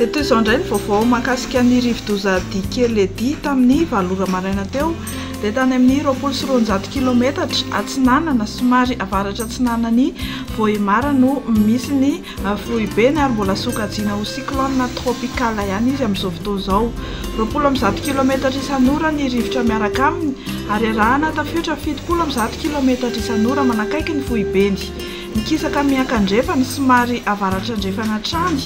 Dia toy izao indray ny vaovao mahakasika ny rivodoza Dikeledi tamin'ny valo ora maraina teo dia tany amin'ny 220 kilometatra atsinanana somary avaratra atsinanan'i Vohemar no misy ny foibeny ary mbola sokajiana ho cyclone tropical ihany izy amin'izao fotoana izao. 120 kilometatra isan'ora ny rivotra miaraka aminy ary arahana tafiotra 170 kilometatra isan'ora manakaiky ny foibeny. Mikisaka miankandrefana somary avaratra-andrefana hatrany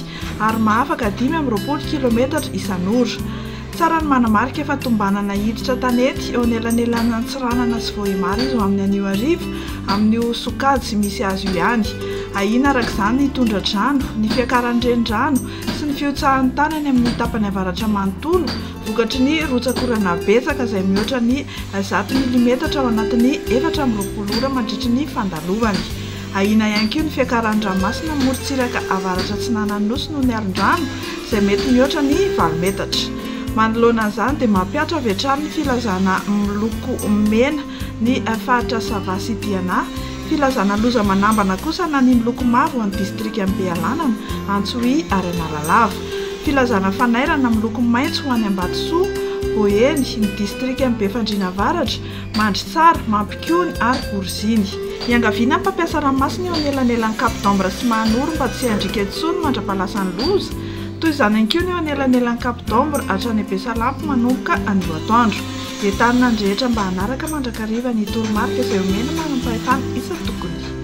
ary mahafaka 25 kilometatra isan'ora. Tsara ny manamarika fa tombanana hiditra tanety eo anelanelan'Antsiranana sy Vohemar izy ho amin'ny anio hariva, amin'io sokajy misy azy io ihany. Ahiana araka izany ny tondra-drano, ny fiakaran'ny renirano sy ny fihotsahan'ny tany any amin'ny tapany avaratra manontolo vokatry ny rotsak'orana betsaka izay mihoatra ny 100 milimetatra ao anatin'ny 24 ora mandritry ny fandalovany. Ahiana ihany koa ny fiakaran'ny ranomasina amin'ny morontsiraka avaratra atsinanan'ny Nosy noho ny alon-drano izay mety mihoatra ny valo metatra. Manoloana an'izany dia mampihatra avy hatrany ny filazana miloko mena ny faritra Sava sy Diana. Filazana loza manambana kosa na ny miloko mavo ho an'ny distrikan'i Bealanana, Antsohihy ary Analalava. Filazana fanairana miloko maitso ho an'i Ambatosoa, Boeny, ny distrikan'i Befandriana Avaratra, Mandritsara, Mampikony ary Boriziny. Iangaviana ny mpampiasa ranomasina eo anelanelan'i Cap d'Ambre sy Mahanoro mba tsy handriaka intsony mandra-pahalasan'ny loza. Toy izany ihany koa ny eo anelanelan'i Cap d'Ambre hatrany Besalampy manomboka anio atoandro. Entanina ny rehetra mba hanaraka mandrakariva ny toromarika izay omen'ny manam-pahefana isan-tokony.